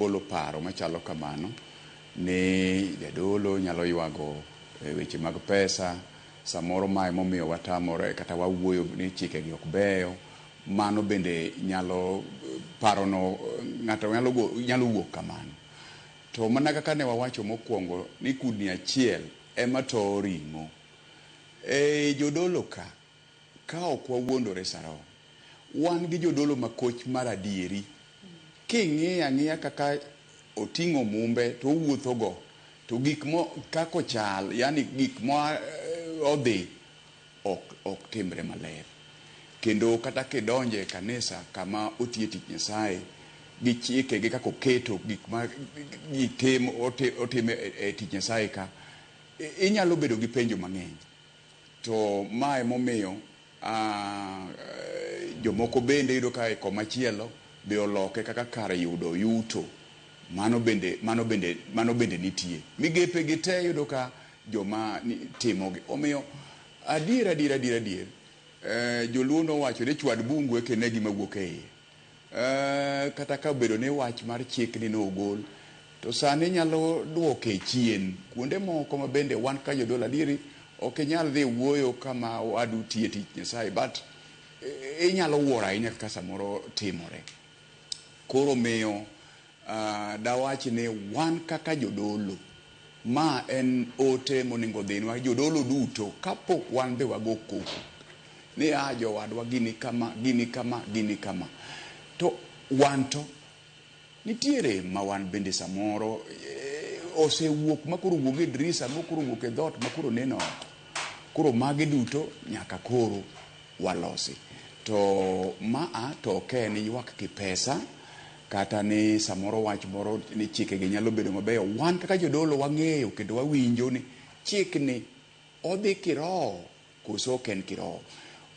Golo paro machalo kamano ni jadolo nyalo ywago e weche mag pesa, samoro ma emomiyo watamore kata wawuoyo ni chikegi ok beyo. Mano bende nyalo parono ng'ato nyalo, nyalo wuok kamano. To mana kaka ne wawacho mokwongo ni kudni achiel ema towo ring'o. E jodolo ka, ka ok wawuondore Saron, wan gi jodolo makoch mar adieri. King'iyo ang'iya kaka oting'o mumbe to owuotho go, to gik mo kaka ochal, yani gik ma odhi ok timre maler. Kendo kata kidonje e kanisa kama otiye tich Nyasaye, gi chike gi kaka oketo gik ma ji timo otimo e tich Nyasaye ka, inyalo bedo gi penjo mang'eny. To ma emomiyo jomoko bende iyudo ka e komachielo be oloke kaka kar yudo yuto. Mano bende nitie. Migepe gi te iyudo ka joma timogi. Omiyo adier adier adier adier, joluo nowacho ni chwad bungu eka ine gima wuok e iye. Kata ka obedo ni wach mar chik ni nogol, to sani nyalo duoke chien kuonde moko ma bende wan ka jodolo adieri ok inyal dhi wuoyo kama wadu tiye tich Nyasaye, but inyalo wuoro ahinya kaka samoro timore. Koro miyo dawach ni wan kaka jodolo, ma en ote monego odhinwa jodolo duto kapok wan be wago koko ni a jowadwa gini kama, gini kama, gini kama. To wan to nitiere ma wan bende samoro osewuok ma koro wuok e dirisa ma koro wuok e dhoot ma koro neno oko. Koro magi duto nyaka koro walosi. To maa to ok en ywak kipesa kata ni samoro wach moro ni chikegi nyalo bedo mabeyo. Wan kaka jodolo wang'eyo kendo wawinjo ni chikni odhi kiroho koso ok en kiroho.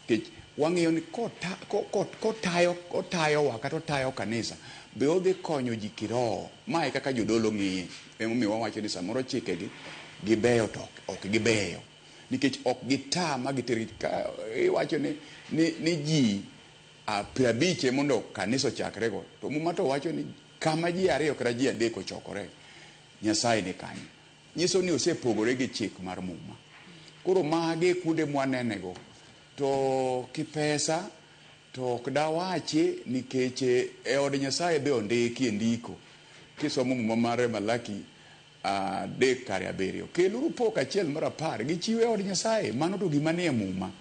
Nikech wang'eyo ni kotayo otayowa kata otayo kanisa be odhi konyo ji kiroho. Ma e kaka jodolo ng'iye. Emomiyo wawacho ni samoro chikegi gibeyo to ok gibeyo. Nikech ok gita ma giter ka iwacho ni ji 50 mondo kanisa ochakre go. To muma to wacho ni kama ji ariyo kata ji adek ochokore, Nyasaye ni kanyo. Nyiso ni osepogore gi chik mar muma. Koro magi e kuonde mwanene go. To kipesa to ok dawachi nikech e od Nyasaye be ondiki e ndiko. Kisomo muma mar Malaki 3:7. Keluru pok achiel mar 10 gi chiwo e od Nyasaye. Mano to gima nie muma.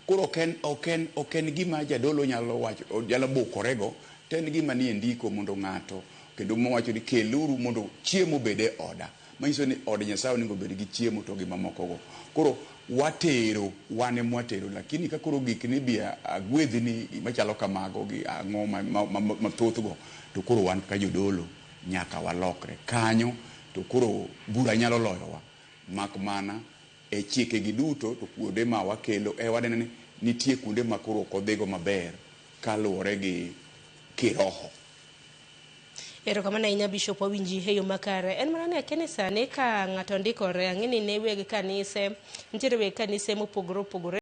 Koro ok en gima jadolo nyalo wacho, nyalo bukorego, to en gima nie ndiko mondo ng'ato kendo mowacho ni keluru mondo chiemo obed e oda. Manyiso ni od Nyasaye onego obed gi chiemo to gi mamoko go. Koro watero, wan ema watero, lakini ka koro gik ni bi agwedhni machalo kamago gi ang'o mathoth go, to koro wan kaka jodolo nyaka walokre. Kanyo to koro bura nyalo loyowa. Mak mana e chike gi duto to kuonde ma wakelo e waneno ni nitie kuonde ma koro ok odhigo maber kaluwore gi kiroho. Erokamano ahinya, Bishop, wawinji e yo makare. En mana ni akia ni sani ka ng'ato ndikore, ang'e ni ne weg kanise, nitiere weg kanise mopogore opogore.